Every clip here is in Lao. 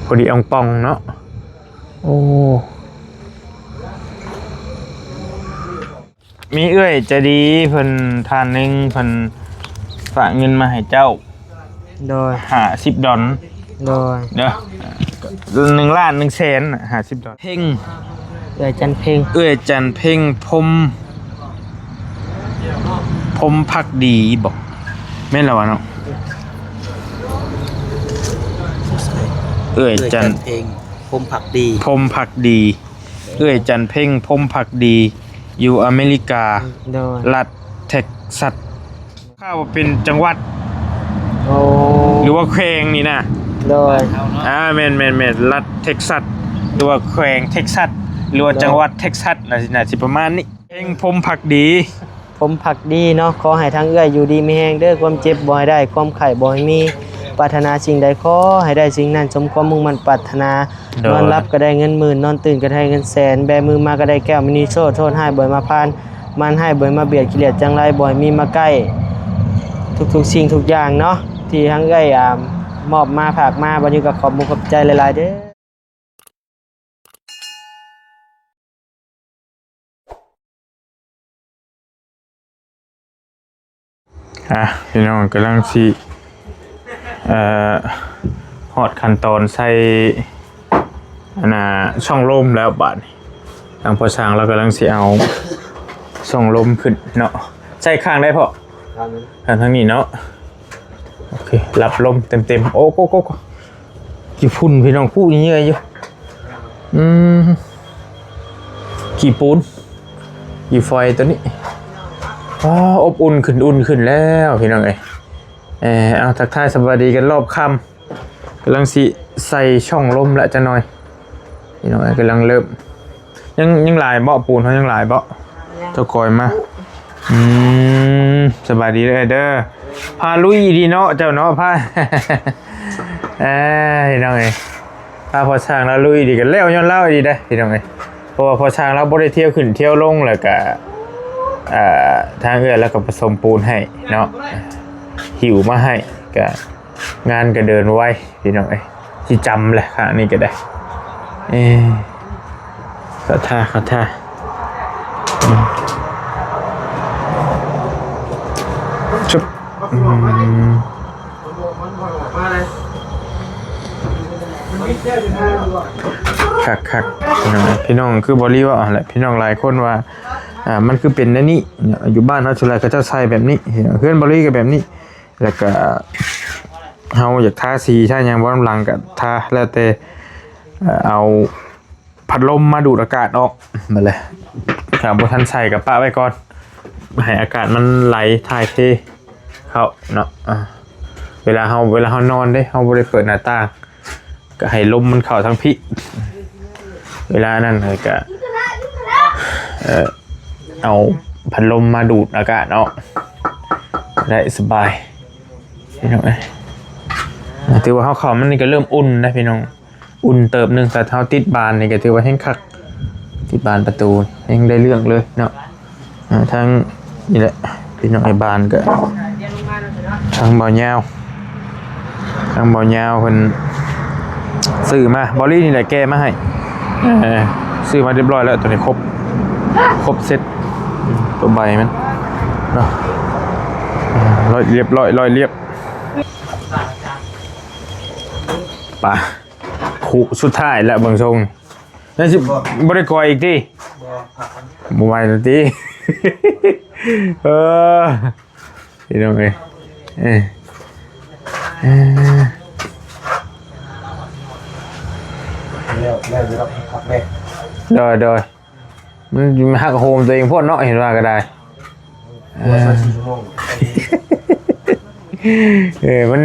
ພໍດີອ່ອງປ່ອງເນາະ. ໂອ້ ມີເອື້ອຍໃຈດີເພິ່ນທ່ານໜຶ່ງ ເພິ່ນຝາກເງິນມາໃຫ້ເຈົ້າ ໂດຍ ຫ້າສິບດອນ ໂດຍ ເດີ ໜຶ່ງລ້ານໜຶ່ງແສນຫ້າສິບດອນ. ເພັງ ເອື້ອຍຈັນເພັງ ເອື້ອຍຈັນເພັງ ພົມ ພົມພັກດີບໍ? ແມ່ນແລ້ວວະເນາະ. ເອື້ອຍຈັນ ເອື້ອຍຈັນເພັງ ພົມພັກດີ ພົມພັກດີ ເອື້ອຍຈັນເພັງ ພົມພັກດີ ຢູ່ອາເມລິກາ ໂດຍ ລັດເທັກຊັດ. ຂ່າວວ່າເປັນຈັງຫວັດ ໂອ້ ຫຼືວ່າແຂວງນີ້ນະ ໂດຍ ອ່າ ແມ່ນໆໆ ລັດເທັກຊັດ ຫຼືວ່າແຂວງເທັກຊັດ ຫຼືວ່າ ໂດຍ ຈັງຫວັດເທັກຊັດ ໜ້າຊິ ໜ້າຊິປະມານນີ້. ເພັງ ພົມພັກດີ ພົມພັກດີເນາະ. ຂໍໃຫ້ທາງເອື້ອຍຢູ່ດີມີແຮງເດີ ຄວາມເຈັບບໍ່ໃຫ້ໄດ້ ຄວາມໄຂ້ບໍ່ໃຫ້ມີ ປາດຖະໜາສິ່ງໃດຂໍໃຫ້ໄດ້ສິ່ງນັ້ນ ສົມຄວາມມຸ່ງໝັ້ນປາດຖະໜາ ໂດຍ ນອນຫຼັບກໍໄດ້ເງິນໝື່ນ ນອນຕື່ນກໍໄດ້ເງິນແສນ ແບມືມາກໍໄດ້ແກ້ວມະນີໂຊດ ໂທດຮ້າຍບໍ່ໃຫ້ມາຜ່ານ ມານຮ້າຍບໍ່ໃຫ້ມາບຽດ ກິເລດຈັງໄລບໍ່ໃຫ້ມີມາໃກ້ ທຸກໆສິ່ງທຸກຢ່າງເນາະ ທີ່ທາງເອື້ອຍ ອ່າ ມອບມາຝາກມາ. ບັດນີ້ກໍຂອບມຸກຂອບໃຈຫຼາຍໆເດີ. ອ່ະ ພີ່ນ້ອງກຳລັງຊິ ເອີ ຮອດຂັ້ນຕອນໃສ່ ອັນນ່າ ຊ່ອງລົມແລ້ວບາດນີ້ ທາງພໍ່ຊ່າງລາວກຳລັງຊິເອົາຊ່ອງລົມຂຶ້ນເນາະ. ໃສ່ຂ້າງໃດພໍ່? ຂ້າງນີ້ ຂ້າງທາງນີ້ເນາະ. ໂອເຄ ຮັບລົມເຕັມໆ. ໂອ້ໂກໂກໂກ ຂີ້ຝຸ່ນພີ່ນ້ອງ ຜູ້ເຫຍື້ອຢູ່ ອືມ ຂີ້ປູນ ຂີ້ຝອຍຕົວນີ້. ອໍ ອົບອຸ່ນຂຶ້ນ ອຸ່ນຂຶ້ນແລ້ວພີ່ນ້ອງເອີຍ. ເອີ ເອົາ ທັກທາຍສະບາຍດີກັນລອບຄ່ຳ ກຳລັງຊິໃສ່ຊ່ອງລົມແລ້ວຈັກໜ່ອຍ ພີ່ນ້ອງເອີຍ ກຳລັງເລີ່ມ. ຍັງ ຍັງຫຼາຍບໍ່? ປູນເຮົາຍັງຫຼາຍບໍ່? ເຈົ້າກອຍມາ ອືມ ສະບາຍດີເດີ ເດີ ພາລຸຍດີເນາະ ເຈົ້າເນາະ ພາ ເອີ ພີ່ນ້ອງເອີຍ ພາພໍ່ຊ່າງລາວລຸຍດີ ກໍແລ້ວຍ້ອນລາວອີ່ຫຼີເດ້ ພີ່ນ້ອງເອີຍ. ເພາະວ່າພໍ່ຊ່າງລາວບໍ່ໄດ້ທ່ຽວຂຶ້ນທ່ຽວລົງ ແລ້ວກະ ເອີ ທາງເອື້ອຍລາວກໍປະສົມປູນໃຫ້ເນາະ ຫິ້ວມາໃຫ້ ກະ ງານກໍເດີນໄວພີ່ນ້ອງເອີຍ. ຊິຈຳແຫຼະ ຂ້າງນີ້ກໍໄດ້. ເອີ ເຂົ້າທ່າ ເຂົ້າທ່າ. ອືມ ຊຶບ ອືມ ຄັກໆ ພີ່ນ້ອງ ພີ່ນ້ອງຄືບໍ່ລີເວົ້າຫັ້ນແຫຼະ ພີ່ນ້ອງຫຼາຍຄົນວ່າ ອ່າ ມັນຄືເປັນແນວນີ້. ຢູ່ບ້ານເຮົາສ່ວນຫຼາຍເຂົາເຈົ້າໃສ່ແບບນີ້ ເຮືອນບໍ່ລີກໍແບບນີ້. ແລ້ວກະເຮົາຢາກທາສີທາຫຍັງບໍ່ນຳຫຼັງກະທາ ແລ້ວແຕ່ ເອີ ເອົາພັດລົມມາດູດອາກາດອອກ ນັ້ນແຫຼະ. ຖ້າບໍ່ທັນໃສ່ກະປະໄວ້ກ່ອນ ໃຫ້ອາກາດມັນໄຫຼຖ່າຍເທເຂົ້າເນາະ. ເວລາເຮົາ ເວລາເຮົານອນເດ້ ເຮົາບໍ່ໄດ້ເປີດໜ້າຕ່າງ ກໍໃຫ້ລົມມັນເຂົ້າທາງພີ້ ເວລານັ້ນກໍ ເອີ ເອົາພັດລົມມາດູດອາກາດອອກ ໄດ້ສະບາຍ ພີ່ນ້ອງເອີຍ. ຖືວ່າເຮົາເຂົ້າມານີ້ກໍເລີ່ມອຸ່ນນະພີ່ນ້ອງ ອຸ່ນເຕີບໜຶ່ງ. ຖ້າເຮົາຕິດບານນີ້ກໍຖືວ່າແຮງຄັກ ຕິດບານປະຕູແຮງໄດ້ເລື່ອງເລີຍເນາະ. ອ່າ ທາງນີ້ແຫຼະ ພີ່ນ້ອງເອີຍ ບ້ານກໍທາງເບົາຍາວ ທາງເບົາຍາວເພິ່ນຊື້ມາ ເບົາລີນີ້ແຫຼະແກ່ມາໃຫ້ ເອີ ຊື້ມາຮຽບຮ້ອຍແລ້ວ ຕົວນີ້ຄົບ ຄົບເຊັດ ຕົວໃບມັນເນາະ. ອ່າ ຮ້ອຍລຽບ ຮ້ອຍ ຮ້ອຍລຽບ ໄປ ຄູ່ສຸດທ້າຍແລ້ວເບິ່ງຊົງ. ຍັງຊິບໍ່ໄດ້ກ່ອຍອີກຕິ? ບໍ່ ບໍ່ໄຫວແລ້ວຕິ? ເອີ ພີ່ນ້ອງເອີຍ ເອີ ເອີ ແລ້ວ ແລ້ວ ແລ້ວ ຄັກແດ່ ໂດຍ ໂດຍ. ມັນຫັກໂຫມຕົວເອງໂພດເນາະ ເຫັນວ່າກໍໄດ້ ເອີ ເອີ ມັນ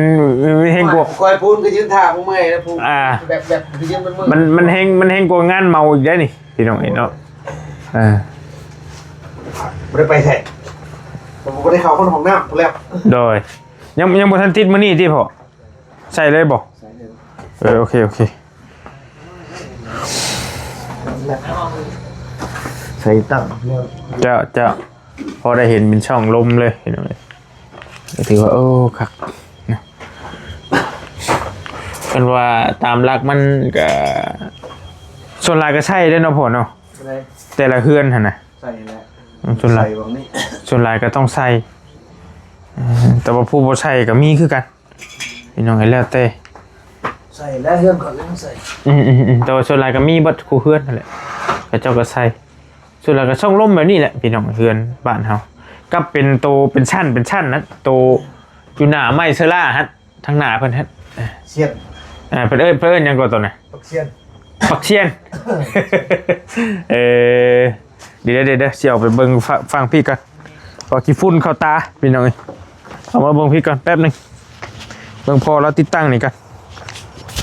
ມັນແຮງກວ່າ ກ້ອຍປູນກໍຢືນຖ້າບໍ່ເມື່ອຍແລ້ວ ປູນ ອ່າ ແບບ ແບບ ມັນ ມັນແຮງ ມັນແຮງກວ່າງານເມົາອີກໄດ໋ນີ້ ພີ່ນ້ອງເອີຍເນາະ. ເອີ ບໍ່ໄດ້ໄປໃສ ບໍ່ໄດ້ເຂົ້າຫ້ອງນ້ຳພຸ້ນແລ້ວ ໂດຍ. ຍັງ ຍັງບໍ່ທັນຕິດມື້ນີ້ຕິພໍ່? ໃສ່ເລີຍບໍ່? ໃສ່ເລີຍ ເອີ ໂອເຄ ໂອເຄ ໃສ່ຕັ້ງ ເຈົ້າ ເຈົ້າ ພໍໄດ້ເຫັນເປັນຊ່ອງລົມເລີຍ ພີ່ນ້ອງເອີຍ. ກໍຖືວ່າ ໂອ້ ຄັກນະ. ຄັນວ່າຕາມຫຼັກມັນກະ ສ່ວນຫຼາຍກະໃຊ້ເດ້ເນາະພໍ່ເນາະ ແຕ່ລະເຮືອນຫັ້ນນະ ໃສ່ແຫຼະ ອືມ ສ່ວນຫຼາຍ ໃສ່ແບບນີ້ ສ່ວນຫຼາຍກະຕ້ອງໃສ່ ເອີ ແຕ່ວ່າຜູ້ບໍ່ໃສ່ກະມີຄືກັນ ພີ່ນ້ອງເອີຍ ແລ້ວແຕ່ ໃສ່ແລ້ວ ເຮືອນຂ້ອຍກະຍັງໃສ່ ອືມໆໆ ແຕ່ວ່າສ່ວນຫຼາຍກະມີເບິດຄູ່ເຮືອນຫັ້ນແຫຼະ ເຂົາເຈົ້າກະໃສ່ ສ່ວນຫຼາຍກະຊ່ອງລົມແບບນີ້ແຫຼະພີ່ນ້ອງ ເຮືອນບ້ານເຮົາ ກັບເປັນໂຕເປັນຊັ້ນເປັນຊັ້ນນະ ໂຕຢູ່ໜ້າໄມ້ເຊີລາຫັ້ນ ທາງໜ້າເພິ່ນຫັ້ນ ຊຽນ ເອີ ເພິ່ນເອີ້ນ ເພິ່ນເອີ້ນຫຍັງກໍໂຕນັ້ນ ປັກຊຽນ ປັກຊຽນ ເອີ ເອີ ດຽວໆໆ ຊິເອົາໄປເບິ່ງຝັ່ງ ຝັ່ງພີ້ກ່ອນ ເພາະຂີ້ຝຸ່ນເຂົ້າຕາພີ່ນ້ອງເອີຍ ເອົາມາເບິ່ງພີ້ກ່ອນແປັບໜຶ່ງ ເບິ່ງພໍ່ລາວຕິດຕັ້ງນີ້ກ່ອນ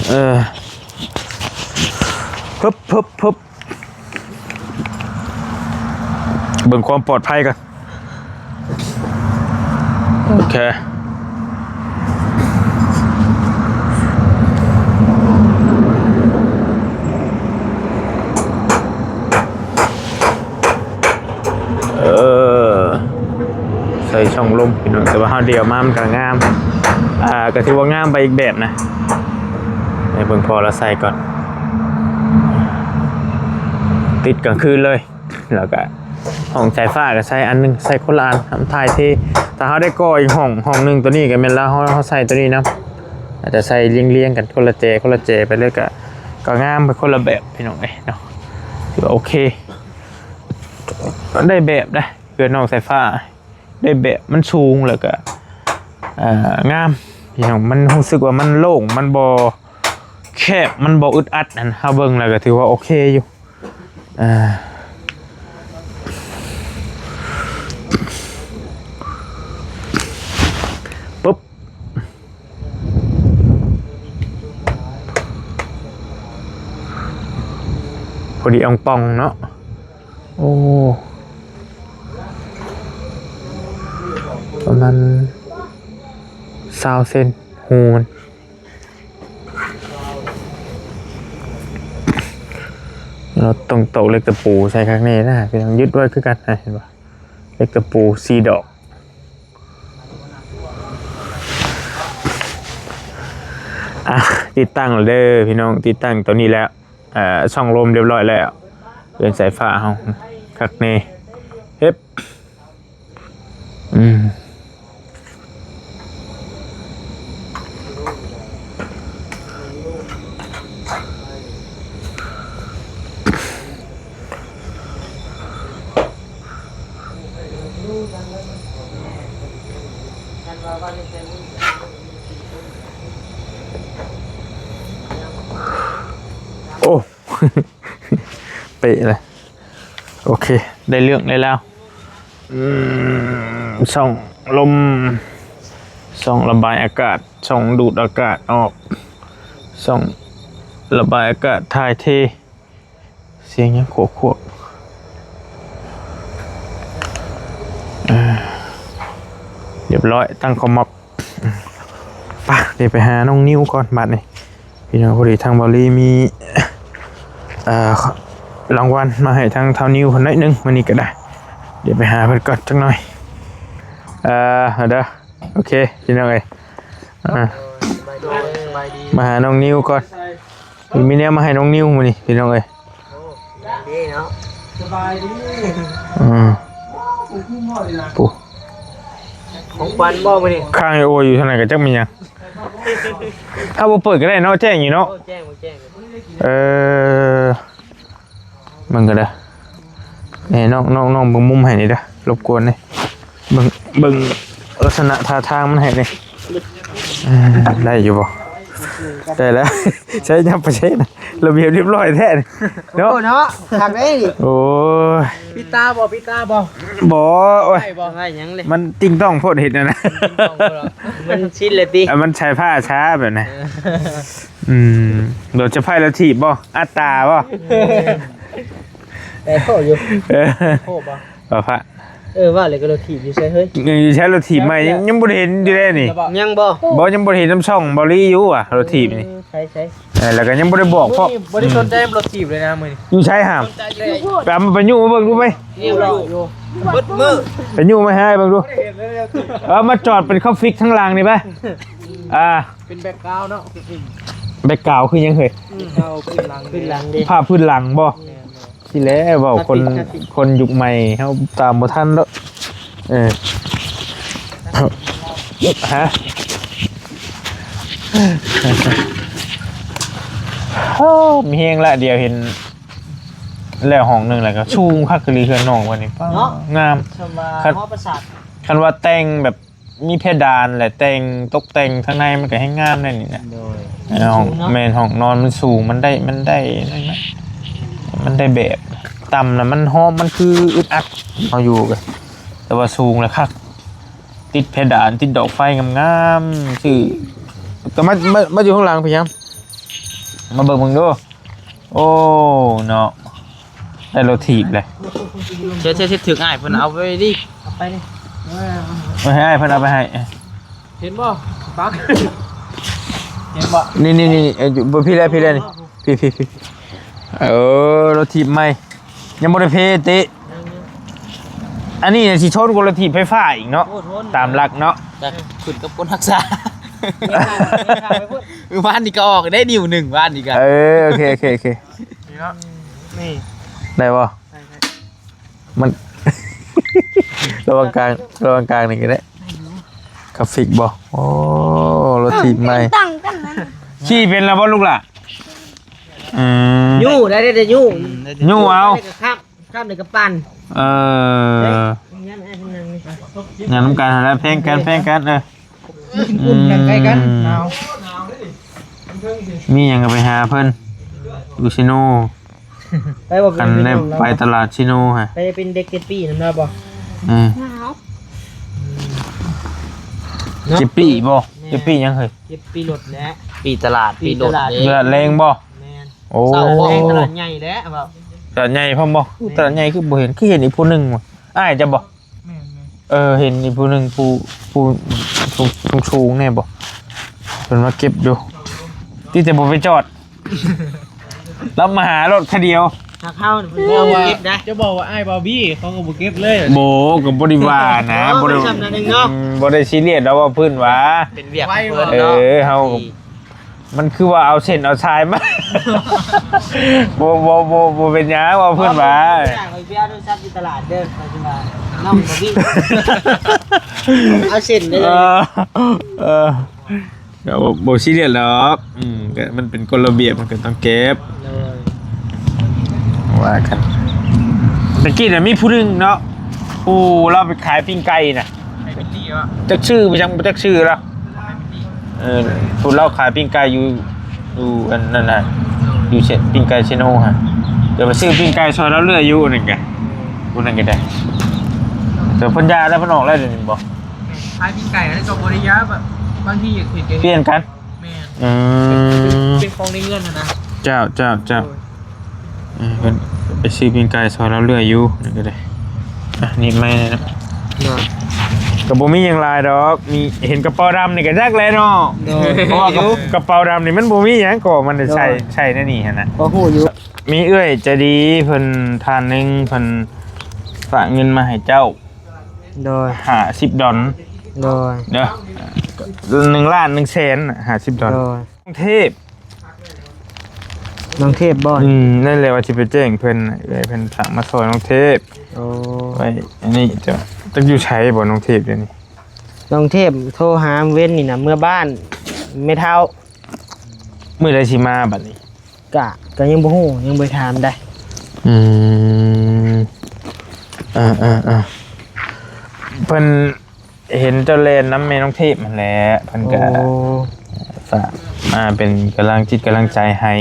ເອີ ຮຶບ ຮຶບ ຮຶບ ເບິ່ງຄວາມປອດໄພກ່ອນ ໂອເຄ ເອີ ໃສ່ຊ່ອງລົມພີ່ນ້ອງ ແຕ່ວ່າເຮົາດຽວມາມັນກະງາມ ອ່າ ກະຖືວ່າງາມໄປອີກແບບນະ ໃຫ້ເບິ່ງພໍ່ລາວໃສ່ກ່ອນ ຕິດກາງຄືນເລີຍ ແລ້ວກະຫ້ອງສາຍຟ້າກະໃສ່ອັນໜຶ່ງ ໃສ່ຄົນລະອັນ ໃຫ້ມັນຖ່າຍເທ ຖ້າເຮົາໄດ້ກໍ່ອີກຫ້ອງ ຫ້ອງໜຶ່ງ ໂຕນີ້ກະແມ່ນລະ ເຮົາ ເຮົາໃສ່ໂຕນີ້ນຳ ອາດຈະໃສ່ລຽງໆກັນ ຄົນລະແຈ ຄົນລະແຈໄປເລີຍ ກະ ກະງາມໄປຄົນລະແບບພີ່ນ້ອງເອີຍເນາະ ຖືວ່າໂອເຄ ໄດ້ແບບໄດ໋ ເຮືອນນ້ອງສາຍຟ້າ ໄດ້ແບບ ມັນສູງ ແລ້ວກະ ເອີ ງາມພີ່ນ້ອງ ມັນຮູ້ສຶກວ່າມັນໂລ່ງ ມັນບໍ່ແຄບ ມັນບໍ່ອຶດອັດຫັ້ນ ເຮົາເບິ່ງແລ້ວກະຖືວ່າໂອເຄຢູ່ ອ່າ ປຶບ ພໍດີອ່ອງປ່ອງເນາະ ໂອ້ ປະມານຊາວເຊັນ ຮູມັນ ເຮົາຕ້ອງຕອກເຫຼັກຕະປູໃສ່ຄັກແນ່ນະ ພີ່ນ້ອງ ຍຶດໄວ້ຄືກັນນະ ເຫັນບໍ່ ເຫຼັກຕະປູສີ່ດອກ ອ່າ ຕິດຕັ້ງແລ້ວເດີພີ່ນ້ອງ ຕິດຕັ້ງໂຕນີ້ແລ້ວ ເອີ ຊ່ອງລົມຮຽບຮ້ອຍແລ້ວ ເຮືອນສາຍຟ້າເຮົາ ຄັກແນ່ ເຮັບ ອືມ ໂອ້ ເປະເລີຍ ໂອເຄ ໄດ້ເລື່ອງໄດ້ລາວ ອືມ ຊ່ອງລົມ ຊ່ອງລະບາຍອາກາດ ຊ່ອງດູດອາກາດອອກ ຊ່ອງລະບາຍອາກາດຖ່າຍເທ ສຽງຫຍັງຂວບໆ ເອີ ຮຽບຮ້ອຍ ຕັ້ງຂະໝອບ ໄປ ດຽວໄປຫານ້ອງນິວກ່ອນບາດນີ້ ພີ່ນ້ອງ. ພໍດີທາງເບົາລີມີ ເອີ ລາງວັນມາໃຫ້ທາງທ້າວນິວເພິ່ນໜ້ອຍໜຶ່ງ ມື້ນີ້ກໍໄດ້ ດຽວໄປຫາເພິ່ນກ່ອນຈັກໜ້ອຍ ເອີ ເດີ ໂອເຄ ພີ່ນ້ອງເອີຍ ອ່າ ສະບາຍດີ ມາຫານ້ອງນິວກ່ອນ ມີແນວມາໃຫ້ນ້ອງນິວມື້ນີ້ ພີ່ນ້ອງເອີຍ. ໂອ້ ດີເນາະ ສະບາຍດີ ອືມ ປູ ຂອງຂວັນບໍ່ມື້ນີ້ ຄ້າງໄອໂອຢູ່ທາງໃນກໍຈັກແມ່ນຫຍັງ ເອົາ ບໍ່ເປີດກໍໄດ້ເນາະ ແຈ້ງຢູ່ເນາະ ໂອ້ ແຈ້ງ ບໍ່ແຈ້ງ ເອີ ເບິ່ງກໍໄດ້ ແນ່ ນ້ອງ ນ້ອງ ນ້ອງເບິ່ງມຸມໃຫ້ນີ້ເດີ ລົບກວນເດ້ ເບິ່ງ ເບິ່ງລັກສະນະທ່າທາງມັນໃຫ້ນີ້ ອ່າ ໄດ້ຢູ່ບໍ່? ໄດ້ແລ້ວ ໃຊ້ ຍັບໄປໃຊ້ນະ ລະບຽບຮຽບຮ້ອຍແທ້ນີ້ເນາະ ໂອ້ເນາະ ຄັກເດ້ນີ້ ໂອ້ຍ ປິດຕາບໍ່? ປິດຕາບໍ່? ບໍ່ ໂອ້ຍ ໄດ້ບໍ່? ໄດ້ຫຍັງເລີຍ ມັນຕິງຕ້ອງໂພດເຮັດນັ້ນນະ ມັນຊິນແລ້ວຕິ ອ່າ ມັນໃຊ້ຜ້າຊາແບບນັ້ນ ເອີ ອືມ ໂດນຈະໄພລະຖີບບໍ່? ອັດຕາບໍ່? ແຕ່ໂຄຢູ່ ເອີ ໂຄບໍ່? ວ່າພະ ເອີ ວ່າແລ້ວກໍລົດຖີບຢູ່ໃສເຮີ້ຍ? ຢູ່ໃສລົດຖີບໃໝ່? ຍັງ ຍັງບໍ່ໄດ້ເຫັນຢູ່ເດ້ນີ້ ຍັງບໍ່? ບໍ່ ຍັງບໍ່ໄດ້ເຫັນນຳຊ່ອງເບົາລີຢູ່ວ່າລົດຖີບນີ້ ເອີ ໃສໆ ເອີ ແລ້ວກໍຍັງບໍ່ໄດ້ບອກພ້ອມ ບໍ່ໄດ້ສົນໃຈລົດຖີບເລີຍນະມື້ນີ້ ຢູ່ໃສຫາ? ໄປເອົາມາ ໄປຍູ້ມາເບິ່ງດູໄປ ເບິ່ງຢູ່ ເບິດມື້ ໄປຍູ້ມາໃຫ້ເບິ່ງດູ ເອົາມາຈອດເປັນຄອນຟິກທາງຫຼັງນີ້ໄປ ອ່າ ເປັນແບັກກຣາວເນາະ ແບັກກຣາວຄືຫຍັງເຮີ້ຍ? ເອົາຂຶ້ນຫຼັງ ຂຶ້ນຫຼັງເດ້ ພາບພື້ນຫຼັງບໍ່? ແມ່ນ ຊິແລ້ວເວົ້າຄົນ ຕັດຕິດ ຕັດຕິດ ຄົນຍຸກໃໝ່ເຮົາຕາມບໍ່ທັນດອກ. ເອີ ຮະ ໂອ້ ມີແຮງລະ ດຽວເຫັນແລ້ວຫ້ອງໜຶ່ງ ແລ້ວກໍສູງຄັກອີ່ຫຼີເຮືອນນ້ອງເພິ່ນນີ້ ເນາະ ງາມ ສ່ຳວ່າ ຄັນ ຫໍປາສາດ ຄັນວ່າແຕ່ງແບບ ມີເພດານ ແລະ ແຕ່ງ ຕົກແຕ່ງທາງໃນ ມັນກໍແຮງງາມແນ່ນີ້ນະ. ໂດຍ ຫ້ອງ ສູງເນາະ ແມ່ນ ຫ້ອງນອນມັນສູງ ມັນໄດ້ ມັນໄດ້ນັ້ນນະ ມັນໄດ້ແບບ. ຕ່ຳນະມັນຮ້ອນ ມັນຄືອຶດອັດ ເຮົາຢູ່ກໍ ແຕ່ວ່າສູງລະຄັກ ຕິດເພດານ ຕິດດອກໄຟງາມໆ ຊື່ ກໍມາ ມາ ມາຢູ່ຂ້າງຫຼັງພະຍາມ ມາເບິ່ງເບິ່ງດູ. ໂອ້ ເນາະ ໄດ້ລົດຖີບເລີຍ. ເຊັດ ເຊັດ ເຊັດ ຖືກອ້າຍເພິ່ນເອົາໄວ້ດິ ເອົາໄປນີ້ ເອີ ເອົາໃຫ້ອ້າຍເພິ່ນເອົາໄປໃຫ້. ເຫັນບໍ່? ປັກ ເຫັນບໍ່? ນີ້ໆໆ ເອີ ຢູ່ ບໍ່ ພີ້ແຫຼະ ພີ້ແຫຼະນີ້ ພີ້ໆໆ. ເອີ ລົດຖີບໃໝ່ ຍັງບໍ່ໄດ້ເພຕິ. ອັນນີ້ຊິທົນກວ່າລົດຖີບໄຟຟ້າອີກເນາະ. ໂອ້ ທົນ ຕາມຫຼັກເນາະ ແຕ່ຂຶ້ນກັບຄົນຮັກສາ. ມື້ວານນີ້ກໍອອກໄດ້ນິ້ວໜຶ່ງ ວານນີ້ກໍ ເອີ ໂອເຄ ໂອເຄ ໂອເຄ. ນີ້ເນາະ ນີ້ ໄດ້ບໍ່? ໄດ້ ໄດ້ ມັນ ລະຫວ່າງກາງ ລະຫວ່າງກາງນີ້ກໍໄດ້. ກາຟິກບໍ່? ໂອ້ ລົດຖີບໃໝ່ ຕັ້ງກັນນັ້ນ ຂີ່ເປັນແລ້ວບໍ່ລູກຫຼ້າ? ອືມ ຍູ້ໄດ້ ໄດ້ ໄດ້ຍູ້ ຍູ້ເອົາ ໄດ້ກໍຂັບ ຂັບໄດ້ກໍປັ່ນ. ເອີ ເອີ ຍັງໄດ້ ຍັງໄດ້ ຍັງນຳກັນຫັ້ນແຫຼະ ແພງກັນ ແພງກັນ ເອີ. ກິນອຸ່ນ ອືມ ນັ່ງໃກ້ກັນ ໜາວ. ມີຫຍັງກໍໄປຫາເພິ່ນ ຢູ່ເຊໂນ. ໄປບໍ່? ຄັນໄດ້ໄປຕະຫຼາດເຊໂນຫະ ໄປເປັນເດັກເຈັດປີນຳລາວບໍ່? ອືມ ໜາວ ເຈັດປີບໍ່? ແມ່ນ ເຈັດປີຫຍັງເຮີ້ຍ? ເຈັດປີລົດແຫຼະ ປີຕະຫຼາດ ປີລົດ ຕະຫຼາດ ເດ້ ຕະຫຼາດແລງບໍ່? ແມ່ນ ໂອ້ ເຊົ້າ ຕະຫຼາດໃຫຍ່ແຫຼະ ເວົ້າ ຕະຫຼາດໃຫຍ່ພ້ອມບໍ່? ແມ່ນ ຕະຫຼາດໃຫຍ່ຄືບໍ່ເຫັນ ຄືເຫັນອີກຜູ້ໜຶ່ງວະ ອ້າຍເຈົ້າບໍ່? ແມ່ນໆ ເອີ ເຫັນອີກຜູ້ໜຶ່ງ ຜູ້ ຜູ້ສູງໆແດ່ບໍ່? ເພິ່ນມາເກັບຢູ່ ຕິແຕ່ບໍ່ໄປຈອດ ລາວມາຫາລົດຄາດຽວ. ຫາກເຮົາເພິ່ນບໍ່ເກັບໄດ້ ຈະບອກວ່າອ້າຍບາວບີ ເຂົາກໍບໍ່ເກັບເລີຍ. ບໍ່ ກໍບໍ່ໄດ້ວ່ານະ ບໍ່ໄດ້ ອືມ ບໍ່ໄດ້ຊີຣຽສດອກ ເວົ້າພື້ນວ່າ ເປັນວຽກຂອງເພິ່ນເນາະ. ເອີ ເຮົາ ມັນຄືວ່າເອົາເສັ້ນເອົາສາຍມາ ບໍ່ ບໍ່ ບໍ່ ບໍ່ເປັນຫຍັງ ເວົ້າພື້ນວ່າ ຂ້ອຍຊິໄປເອົາໂທລະສັບຢູ່ຕະຫຼາດເດີ ຂ້ອຍຊິວ່ານ້ອງບໍ່ມີ ເອົາເສັ້ນໄດ້ເລີຍ. ເອີ ເອີ ກໍບໍ່ ບໍ່ຊີຣຽສດອກ ອືມ ກໍມັນເປັນກົດລະບຽບ ມັນກໍຕ້ອງເກັບ ໂດຍ ວ່າກັນ. ຕະກີ້ນະມີຜູ້ໜຶ່ງເນາະ ຜູ້ລາວໄປຂາຍປີ້ງໄກ່ນະ ໄປບິນລີ້ວະ ຈັກຊື່ບໍ່ ຈັກ ບໍ່ຈັກຊື່ລາວ. ເອີ ຜູ້ລາວຂາຍປີ້ງໄກ່ຢູ່ ຢູ່ອັນນັ້ນນະ ຢູ່ເຊ ປີ້ງໄກ່ເຊໂນຫັ້ນ ແຕ່ວ່າຊື້ປີ້ງໄກ່ຊ່ອຍລາວເລື້ອຍຢູ່ນັ້ນກະ ຜູ້ນັ້ນກະໄດ້ ແຕ່ເພິ່ນຢ່າແລ້ວ ເພິ່ນອອກແລ້ວດຽວນີ້ບໍ່? ຂາຍປີ້ງໄກ່ແລ້ວກໍບໍ່ໄດ້ຢ່າ ບາງທີຢາກເຮັດ ປ່ຽນກັນ. ແມ່ນ ອືມ ເປັນຂອງໃນເຮືອນຫັ້ນນະ. ເຈົ້າ ເຈົ້າ ເຈົ້າ ໂດຍ ເອີ ເພິ່ນໄປຊື້ປີ້ງໄກ່ຊ່ອຍລາວເລື້ອຍຢູ່ ນີ້ກໍໄດ້. ອ່ະ ນີ້ໄມ້ເນາະ ໂດຍ ກໍບໍ່ມີຫຍັງຫຼາຍດອກ ມີ ເຫັນກະເປົາດຳນີ້ກໍຈັກແຫຼະເນາະ. ໂດຍ ເພາະວ່າ ຢູ່ ກະເປົາດຳນີ້ມັນບໍ່ມີຫຍັງກໍມັນ ໂດຍ ໃສ່ ໃສ່ໃນນີ້ຫັ້ນນະ ກໍຮູ້ຢູ່. ມີເອື້ອຍໃຈດີເພິ່ນທ່ານໜຶ່ງ ເພິ່ນຝາກເງິນມາໃຫ້ເຈົ້າ ໂດຍ ຫ້າສິບດອນ ໂດຍ ເດີ ໜຶ່ງລ້ານໜຶ່ງແສນ ຫ້າສິບດອນ ໂດຍ ນ້ອງເທບ ນ້ອງເທບບໍ່? ອືມ ນັ້ນແຫຼະວ່າຊິໄປແຈ້ງເພິ່ນ ເອື້ອຍເພິ່ນຝາກມາຊ່ອຍນ້ອງເທບ. ໂອ້ ໄວ້ ອັນນີ້ຈະ ຈັກຢູ່ໃສບໍ່ນ້ອງເທບດຽວນີ້? ນ້ອງເທບໂທຫາເວັນນີ້ນະ ເມືອບ້ານແມ່ເຖົ້າ. ມື້ໃດຊິມາບັດນີ້? ກະ ກະຍັງບໍ່ຮູ້ ຍັງບໍ່ໄດ້ຖາມໃດ. ອືມ ເອີໆໆ ເພິ່ນເຫັນເຈົ້າແລ່ນນຳແມ່ນ້ອງເທບຫັ້ນແຫຼະ ເພິ່ນກະ ໂອ້ ຝາກມາເປັນກຳລັງຈິດກຳລັງໃຈໃຫ້.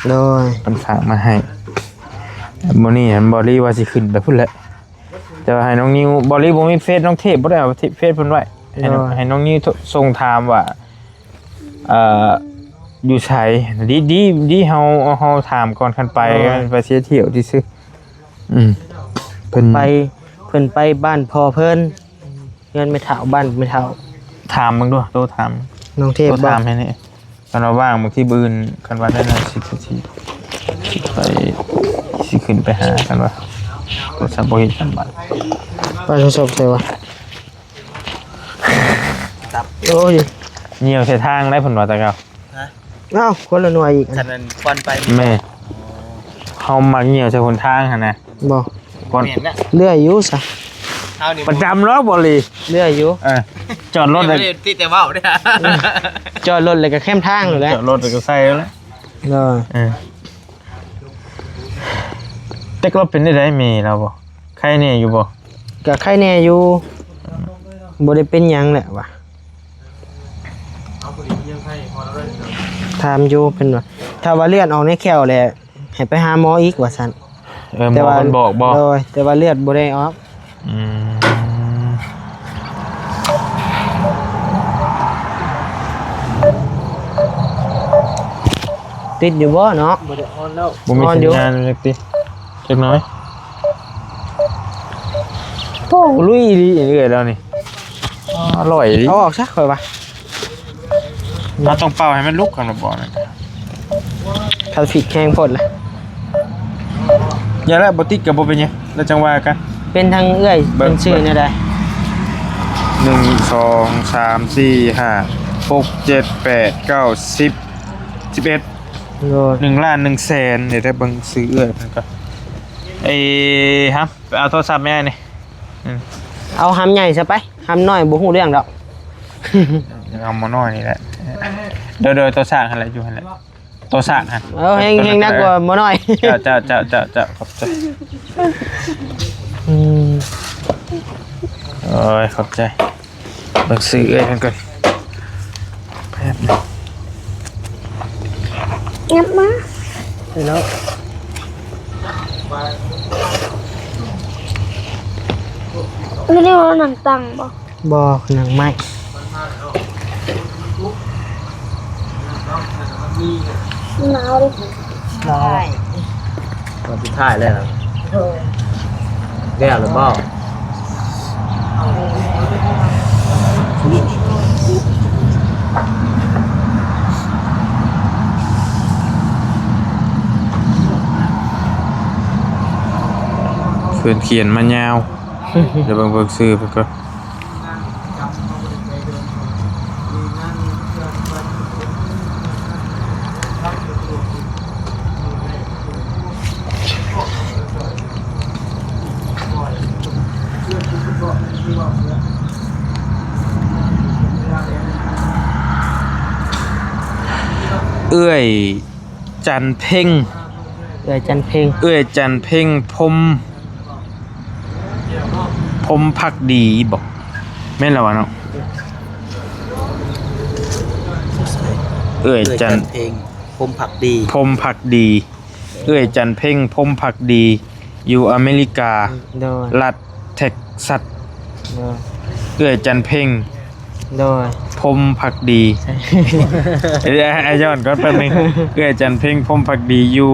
ໂດຍ ເພິ່ນຝາກມາໃຫ້. ມື້ນີ້ຫັ້ນ ບໍລີວ່າຊິຂຶ້ນໄປພຸ້ນແຫຼະ ແຕ່ວ່າໃຫ້ນ້ອງນິວ ບໍລີບໍ່ມີເຟສນ້ອງເທບ ບໍ່ໄດ້ເອົາເຟສເພິ່ນໄວ້ ໃຫ້ນ້ອງ ໂດຍ ໃຫ້ນ້ອງນິວໂທ ສົ່ງຖາມວ່າ ເອີ ຢູ່ໃສ? ດີ ດີ ດີ ເຮົາ ເຮົາຖາມກ່ອນ ຄັນໄປ ໂອ້ຍ ໄປເສຍທ່ຽວຊື່ໆ. ອືມ ເພິ່ນໄປ ເພິ່ນໄປບ້ານພໍ່ເພິ່ນ ເຮືອນແມ່ເຖົ້າ ບ້ານແມ່ເຖົ້າ. ຖາມເບິ່ງດູ ໂທຖາມນ້ອງເທບ ໂທຖາມໃຫ້ແດ່. ຄັນວ່າວ່າງ ບາງທີມື້ອື່ນ ຄັນວ່ານັ້ນນະ ຊິ ຊິ ຊິໄປ ຊິຂຶ້ນໄປຫາ ຄັນວ່າໂທລະສັບບໍ່ເຮັດສຳບັດ. ປາໂທລະສັບໃສວະ? ໂອ້ຍ ຍ່ຽວໃສ່ທາງໄດ້ເພິ່ນວ່າແຕ່ເກົ່າ. ຮະ? ເອົ້າ ຄົນລະໜ່ວຍອີກ ຄັນນັ້ນຄວັນໄປ ແມ່ ເຮົາມັກຍ່ຽວໃສ່ຫົນທາງຫັ້ນນະ ບໍ່ ຄວັນ ແມ່ນນະ ເລື່ອຍຢູ່ຊະ ເຮົານີ້ ປະຈຳເນາະ ບໍ່ລີ ເລື່ອຍຢູ່ ເອີ ຈອດລົດ ນີ້ບໍ່ໄດ້ຕິແຕ່ເວົ້າເດ້ ອືມ ຈອດລົດແລ້ວກໍແຄມທາງແຫຼະ ຈອດລົດແລ້ວກໍໃສ່ແລ້ວ ເອີ ເອີ ແຕ່ກໍເປັນໄດ້ໃດແມ່ລາວບໍ່ ໄຄແນ່ຢູ່ບໍ່? ກໍໄຄແນ່ຢູ່ ບໍ່ໄດ້ເປັນຫຍັງແຫຼະວ່າ ຖາມຢູ່ເພິ່ນວ່າ ຖ້າວ່າເລືອດອອກໃນແຂ້ວແຫຼະ ໃຫ້ໄປຫາໝໍອີກວ່າຊັ້ນ ເອີ ໝໍເພິ່ນບອກບໍ່? ໂດຍ ແຕ່ວ່າເລືອດບໍ່ໄດ້ອອກ ອືມ ຕິດຢູ່ບໍ່ເນາະ? ບໍ່ໄດ້ອ່ອນແລ້ວ ບໍ່ມີສັນຍານຈັກຕິ ຈັກໜ້ອຍ ໂອ້ ລຸຍອີ່ຫຼີເອື້ອຍລາວນີ້ ອາ ອະລ່ອຍອີ່ຫຼີ ເອົາອອກຊະ ຂ້ອຍວ່າ ເຮົາຕ້ອງເປົ່າໃຫ້ມັນລຸກ ຄັນວ່າບໍ່ນັ້ນ ຄັນຜິດແຮງໂພດລະ ຢ່າລະ ບໍ່ຕິດກໍບໍ່ເປັນຫຍັງ ແລ້ວຈັ່ງວ່າກັນ ເປັນທາງເອື້ອຍ ເບິ່ງ ເພິ່ນຊື່ແນວໃດ ໜຶ່ງ ສອງ ສາມ ສີ່ ຫ້າ ຫົກ ເຈັດ ແປດ ເກົ້າ ສິບ ສິບເອັດ ໂດຍ ໜຶ່ງລ້ານໜຶ່ງແສນ ດຽວໄດ້ເບິ່ງຊື່ເອື້ອຍເພິ່ນກ່ອນ ເອີ ຮຳ ໄປເອົາໂທລະສັບແມ່ນີ້ ອືມ ເອົາຮຳໃຫຍ່ຊະໄປ ຮຳນ້ອຍບໍ່ຮູ້ເລື່ອງດອກ ເອົາໝໍນ້ອຍນີ້ແຫຼະ ໂດຍໆ ໂຕສ້າງຫັ້ນແຫຼະ ຢູ່ຫັ້ນແຫຼະ ໂຕສ້າງຫັ້ນ ເອີ ແຮງ ແຮງໜັກກວ່າໝໍນ້ອຍ ເຈົ້າ ເຈົ້າ ເຈົ້າ ເຈົ້າ ເຈົ້າ ຂອບໃຈ ອືມ ໂອ້ຍ ຂອບໃຈ ເບິ່ງຊື່ເອື້ອຍເພິ່ນກ່ອນ ແປັບໜຶ່ງ ຫຍັບມາ ໄປແລ້ວ ບໍ່ໄດ້ວ່າໜັງຕັ່ງບໍ່? ບໍ່ ໜັງໄມ້ ໜາວເດ້ ໜາວ ຕອນສຸດທ້າຍແລ້ວ ແລ້ວຫຼືບໍ່? ເພິ່ນຂຽນມາຍາວ ດຽວເບິ່ງ ເບິ່ງຊື່ເພິ່ນກ່ອນ. ເອື້ອຍຈັນເພັງ ເອື້ອຍຈັນເພັງ ເອື້ອຍຈັນເພັງ ພົມ ພົມພັກດີບໍ? ແມ່ນແລ້ວວະເນາະ ເອື້ອຍຈັນ ເອື້ອຍຈັນເພັງ ພົມພັກດີ ພົມພັກດີ ເອື້ອຍຈັນເພັງ ພົມພັກດີ ຢູ່ອາເມລິກາ ໂດຍ ລັດເທັກຊັດ ໂດຍ ເອື້ອຍຈັນເພັງ ໂດຍ ພົມພັກດີ ເອີ ອ້າຍ ຍ້ອນກ່ອນແປັບໜຶ່ງ ເອື້ອຍຈັນເພັງ ພົມພັກດີ ຢູ່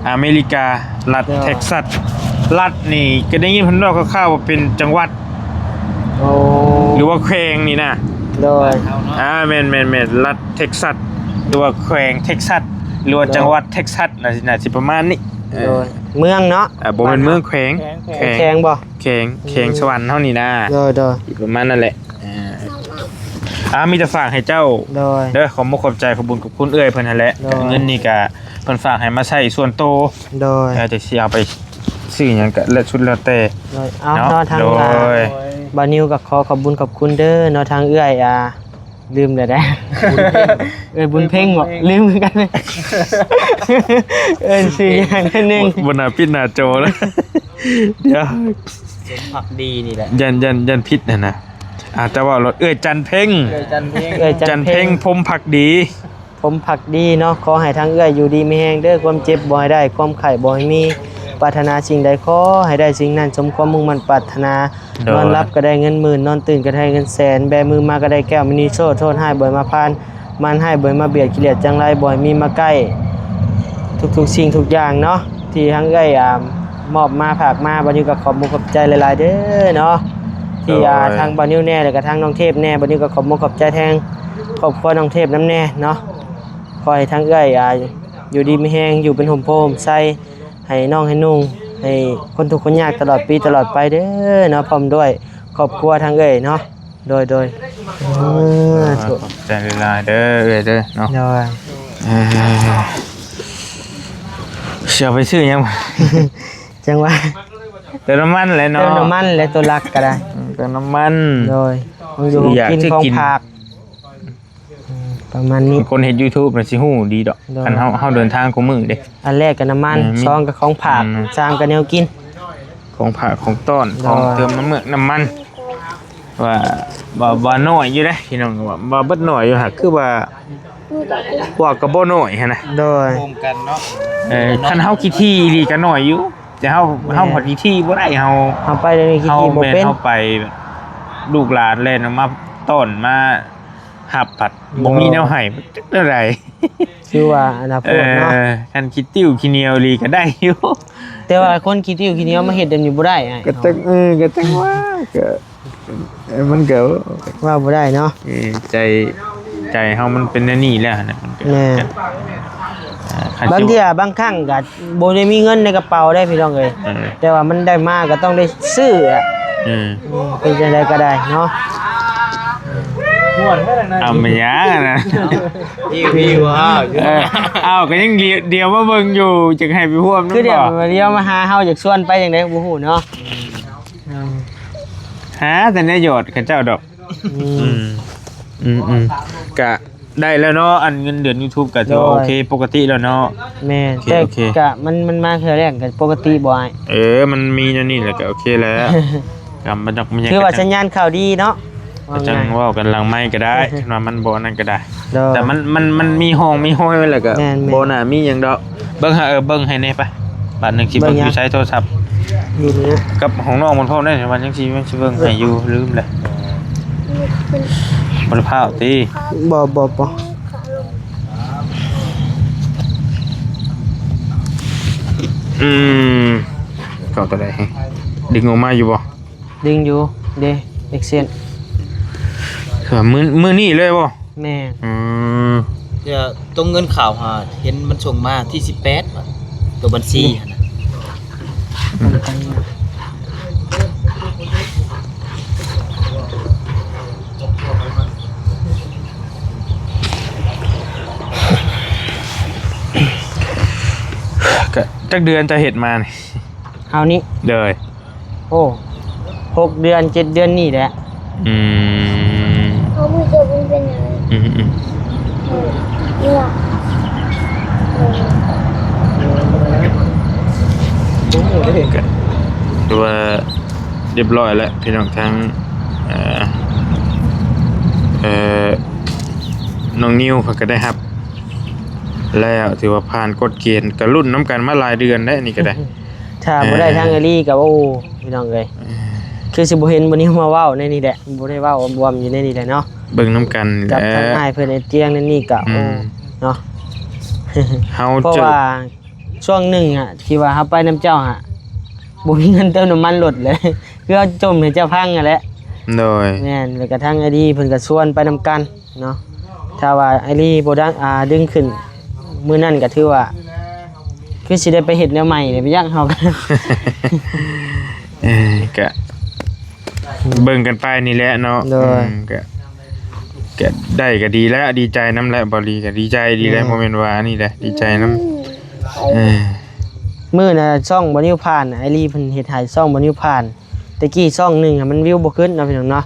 ອາເມລິກາ ລັດ ໂດຍ ເທັກຊັດ ລັດນີ້ກໍໄດ້ຍິນເພິ່ນເວົ້າຄ່າວໆວ່າເປັນຈັງຫວັດ ໂອ້ ຫຼືວ່າແຂວງນີ້ນະ ໂດຍ ອ່າ ແມ່ນໆໆ ລັດ ເທັກຊັດ ຫຼືວ່າແຂວງເທັກຊັດ ຫຼືວ່າ ໂດຍ ຈັງຫວັດເທັກຊັດ ໜ້າຊິ ໜ້າຊິປະມານນີ້ ເອີ ໂດຍ ເມືອງເນາະ ອ່າ ບໍ່ແມ່ນເມືອງ ແຂວງ ແຂວງ ແຂວງ ແຂວງບໍ່? ແຂວງ ແຂວງສະຫວັນເຮົານີ້ນາ ໂດຍໆ ຊິປະມານນັ້ນແຫຼະ ອ່າ ອ່າ ມີແຕ່ຝາກໃຫ້ເຈົ້າ ໂດຍ ເດີ ຂອບມຸກຂອບໃຈ ຂອບບຸນຂອບຄຸນເອື້ອຍເພິ່ນຫັ້ນແຫຼະ ໂດຍ ເງິນນີ້ກະເພິ່ນຝາກໃຫ້ມາໃຊ້ສ່ວນໂຕ ໂດຍ ເອີ ແຕ່ຊິເອົາໄປຊື້ຫຍັງກະແລ້ວ ສຸດແລ້ວແຕ່ ໂດຍ ເອົາ ເນາະ ເນາະ ທາງ ໂດຍ ບ່າວນິວກໍຂໍຂອບບຸນຂອບຄຸນເດີເນາະ ທາງເອື້ອຍ ອ່າ ລືມແລ້ວເດ້ ເອື້ອຍບຸນເພັງບໍ ລືມຄືກັນ ເອີ້ນຊື່ຫຍັງໜຶ່ງ ບໍ່ໜ້າປິດໜ້າຈໍລະ ດຽວ ສົມພັກດີນີ້ແຫຼະ ຢ້ານ ຢ້ານ ຢ້ານຜິດຫັ້ນນະ ອ່າ ແຕ່ວ່າເອື້ອຍຈັນເພັງ ເອື້ອຍຈັນເພັງ ເອື້ອຍຈັນເພັງ ຈັນເພັງ ພົມພັກດີ ພົມພັກດີເນາະ ຂໍໃຫ້ທາງເອື້ອຍຢູ່ດີມີແຮງເດີ ຄວາມເຈັບບໍ່ໃຫ້ໄດ້ ຄວາມໄຂ້ບໍ່ໃຫ້ມີ ປາດຖະໜາສິ່ງໃດຂໍໃຫ້ໄດ້ສິ່ງນັ້ນ ສົມຄວາມມຸ່ງໝັ້ນປາດຖະໜາ ໂດຍ ນອນຫຼັບກໍໄດ້ເງິນໝື່ນ ນອນຕື່ນກໍໄດ້ເງິນແສນ ແບມືມາກໍໄດ້ແກ້ວມະນີໂຊດ ໂທດຮ້າຍບໍ່ໃຫ້ມາຜ່ານ ມານຮ້າຍບໍ່ໃຫ້ມາບຽດ ກິເລດຈັງໄລບໍ່ໃຫ້ມີມາໃກ້ ທຸກໆສິ່ງທຸກຢ່າງເນາະ ທີ່ທາງເອື້ອຍ ອ່າ ມອບມາຝາກມາ ບ່າວນິວກໍຂອບມຸກຂອບໃຈຫຼາຍໆເດີເນາະ ທີ່ ໂດຍ ອ່າ ທາງບ່າວນິວແດ່ ແລ້ວກໍທາງນ້ອງເທບແດ່ ບ່າວນິວກໍຂອບມຸກຂອບໃຈແທນຄອບຄົວນ້ອງເທບນຳແດ່ເນາະ ຂໍໃຫ້ທາງເອື້ອຍ ອ່າ ຢູ່ດີມີແຮງ ຢູ່ເປັນຮົ່ມໂພຮົ່ມໄຊ ໃຫ້ນ້ອງໃຫ້ນຸ່ງ ໃຫ້ຄົນທຸກຄົນຍາກຕະຫຼອດປີຕະຫຼອດໄປເດີເນາະ ພ້ອມດ້ວຍຄອບຄົວທາງເອື້ອຍເນາະ ໂດຍ ໂດຍ ເອີ ຂອບໃຈຫຼາຍໆເດີເອື້ອຍເດີເນາະ ໂດຍ. ເອີ ຊິເອົາໄປຊື້ຫຍັງ? ຈັ່ງວ່າ ເຕີມນ້ຳມັນແຫຼະເນາະ ເຕີມນ້ຳມັນແຫຼະ ຕົວຫຼັກກໍໄດ້ ອືມ ເຕີມນ້ຳມັນ ໂດຍ ຂອງຢູ່ຂອງກິນ ຂອງຝາກ ອືມ ປະມານນີ້ ຄົນເຮັດ YouTube ນະຊິຮູ້ດີດອກ ໂດຍ ຄັນເຮົາ ເຮົາເດີນທາງຄູ່ມື້ເດ້ ອັນແລກກໍນ້ຳມັນ ອືມ ສອງກໍຂອງຝາກ ອືມ ສາມກໍແນວກິນ ຂອງຝາກຂອງຕ້ອນ ໂດຍ ຂອງເຕີມນ້ຳເມືອກນ້ຳມັນ ວ່າ ວ່າ ວ່ານ້ອຍຢູ່ເດ້ພີ່ນ້ອງ ວ່າ ວ່າເບິດໜ້ອຍຢູ່ ຫາກຄືວ່າ ພວກກໍບໍ່ໜ້ອຍຫັ້ນນະ ໂດຍ ໂຮມກັນເນາະ ເອີ ຄັນເຮົາຂີ້ຖີ່ອີ່ຫຼີກໍໜ້ອຍຢູ່ ແຕ່ເຮົາ ແມ່ນ ເຮົາພັດຂີ້ຖີ່ບໍ່ໄດ້ ເຮົາ ເຮົາໄປເລີຍຂີ້ຖີ່ບໍ່ເປັນ ເຮົາແມ່ນ ເຮົາໄປ ລູກຫຼານແລ່ນມາຕ້ອນມາຮັບ ພັດ ໂດຍ ບໍ່ມີແນວໃຫ້ ຈັກແນວໃດ ຄືວ່າອັນນະໂພດເນາະ ເອີ ຄັນຂີ້ຕິ້ວຂີ້ໜຽວອີ່ຫຼີກໍໄດ້ຢູ່ ແຕ່ວ່າຄົນຂີ້ຕິ້ວຂີ້ໜຽວມາເຮັດແບບນີ້ບໍ່ໄດ້ອ້າຍ ກໍຈັກ ເອີ ກໍຈັກວ່າ ກໍ ເອີ ມັນກໍເວົ້າບໍ່ໄດ້ເນາະ ເອີ ໃຈ ໃຈເຮົາມັນເປັນແນວນີ້ແລ້ວນະ ມັນກໍ ແມ່ນ ອ່າ ບາງເທື່ອບາງຄັ້ງກໍບໍ່ໄດ້ມີເງິນໃນກະເປົາເດ້ພີ່ນ້ອງເອີຍ ເອີ ແຕ່ວ່າມັນໄດ້ມາກໍຕ້ອງໄດ້ຊື້ອະ ເອີ ເປັນຈັ່ງໃດກໍໄດ້ເນາະ ມ່ວນເທົ່ານັ້ນ ເອົາແມ່ນຫຍັງນະ ອີ່ ອີ່ ວ້າວ ເອີ ເອົາ ກໍຍັງດຽວ ດຽວມາເບິ່ງຢູ່ ຈະໃຫ້ໄປຮ່ວມນຳ ຄືດຽວ ບໍ່ ດຽວມາຫາເຮົາ ຢາກຊວນໄປຈັ່ງໃດບໍ່ຮູ້ເນາະ ອືມ ຫາແຕ່ແນວຢອດເຂົາເຈົ້າດອກ ອືມ ອືມ ອືມ ກະໄດ້ແລ້ວເນາະ ອັນເງິນເດືອນ YouTube ກະຖືວ່າ ໂດຍ ໂອເຄ ປົກກະຕິແລ້ວເນາະ ແມ່ນ ໂອເຄ ແຕ່ ໂອເຄ ກະມັນ ມັນມາເທື່ອແລກກະປົກກະຕິບໍ່ອ້າຍ ເອີ ມັນມີແນວນີ້ແຫຼະກະໂອເຄແລ້ວ ກະມັນ ມັນ ຖືວ່າສັນຍານຂ່າວດີເນາະ ກະຈັ່ງເວົ້າກັນຫຼັງໄມກະໄດ້ ຄັນວ່າມັນບໍ່ອັນນັ້ນກະໄດ້ ໂດຍ ແຕ່ມັນ ມັນ ມັນມີຮ່ອງມີຮອຍໄວ້ແລ້ວກະ ແມ່ນໆ ບໍ່ໜ້າມີຫຍັງດອກ ເບິ່ງໃຫ້ ເອີ ເບິ່ງໃຫ້ແດ່ໄປ ບາດໜຶ່ງຊິເບິ່ງຢູ່ໃສໂທລະສັບ ຢູ່ນີ້ ກັບຂອງນ້ອງມັນພ້ອມໄດ້ ວ່າຈັ່ງຊີ້ມັນຊິເບິ່ງໃຫ້ຢູ່ ລືມແລ້ວ ບໍ່ໄດ້ພ້າວຕິ ບໍ່ ບໍ່ ບໍ່ ອືມ ເຂົ້າຕົວໃດ ດຶງອອກມາຢູ່ບໍ່? ດຶງຢູ່ເດ້ ເອັກເຊັນ ເອີ ມື້ ມື້ນີ້ເລີຍບໍ່? ແມ່ນ ອືມ ດຽວຕົງເງິນເຂົ້າຫາ ເຫັນມັນສົ່ງມາທີສິບແປດ ຕົວບັນຊີຫັ້ນນະ ອືມ ກະຈັກເດືອນຈະເຮັດມານີ້? ເຮົານີ້ ໂດຍ ໂອ້ ຫົກເດືອນເຈັດເດືອນນີ້ແຫຼະ ອືມ ເຮົາບໍ່ເຈັບມັນເປັນຫຍັງ ອືມ ອືມ ເອີ ນີ້ຫວາ ເອີ ກະຖືວ່າຮຽບຮ້ອຍແລ້ວພີ່ນ້ອງ ທາງ ເອີ ເອີ ນ້ອງນິວເພິ່ນກະໄດ້ຮັບແລ້ວ ຖືວ່າຜ່ານກົດເກນ ກະລຸ້ນນຳກັນມາຫຼາຍເດືອນແລ້ວ ອັນນີ້ກະໄດ້ ຖ້າບໍ່ໄດ້ທາງ ເອີ ເອລີກໍ ໂອ້ ພີ່ນ້ອງເອີຍ ເອີ ຄືຊິບໍ່ເຫັນບໍ່ນິວມາເວົ້າໃນນີ້ແຫຼະ ບໍ່ໄດ້ເວົ້າອວມໆຢູ່ໃນນີ້ແຫຼະເນາະ ເບິ່ງນຳກັນ ກັບທາງ ແຫຼະ ອ້າຍເພິ່ນ ໄອ້ຕຽງ ໃນນີ້ກໍ ອືມ ໂອ້ ເນາະ ເຮົາ ເພາະວ່າຊ່ວງໜຶ່ງອະ ທີ່ວ່າເຮົາໄປນຳເຈົ້າຫະ ບໍ່ມີເງິນເຕີມນ້ຳມັນລົດເລີຍ ຄືເຮົາຈົ່ມໃຫ້ເຈົ້າພັງຫັ້ນແຫຼະ ໂດຍ ແມ່ນ ແລ້ວກໍທາງອ້າຍດີເພິ່ນກໍຊວນໄປນຳກັນ ເນາະ ຖ້າວ່າອ້າຍລີບໍ່ດັງ ອ່າ ດຶງຂຶ້ນມື້ນັ້ນກໍຖືວ່າ ຄືຊິໄດ້ໄປເຮັດແນວໃໝ່ເດ້ ໄປຢາກເຮົາ ເອີ ກະເບິ່ງກັນໄປນີ້ແຫຼະເນາະ ໂດຍ ອືມ ກະ ກະໄດ້ກະດີແລ້ວ ດີໃຈນຳແຫຼະ ບໍ່ດີກະດີໃຈດີແລ້ວ ແມ່ນ ບໍ່ແມ່ນວ່າອັນນີ້ເດ້ ດີໃຈນຳ ເອີ ມື້ນະຊ່ອງບໍ່ນິວຜ່ານ ອ້າຍລີເພິ່ນເຮັດໃຫ້ຊ່ອງບໍ່ນິວຜ່ານ ແຕ່ກີ້ຊ່ອງໜຶ່ງມັນວິວບໍ່ຂຶ້ນເນາະ ພີ່ນ້ອງເນາະ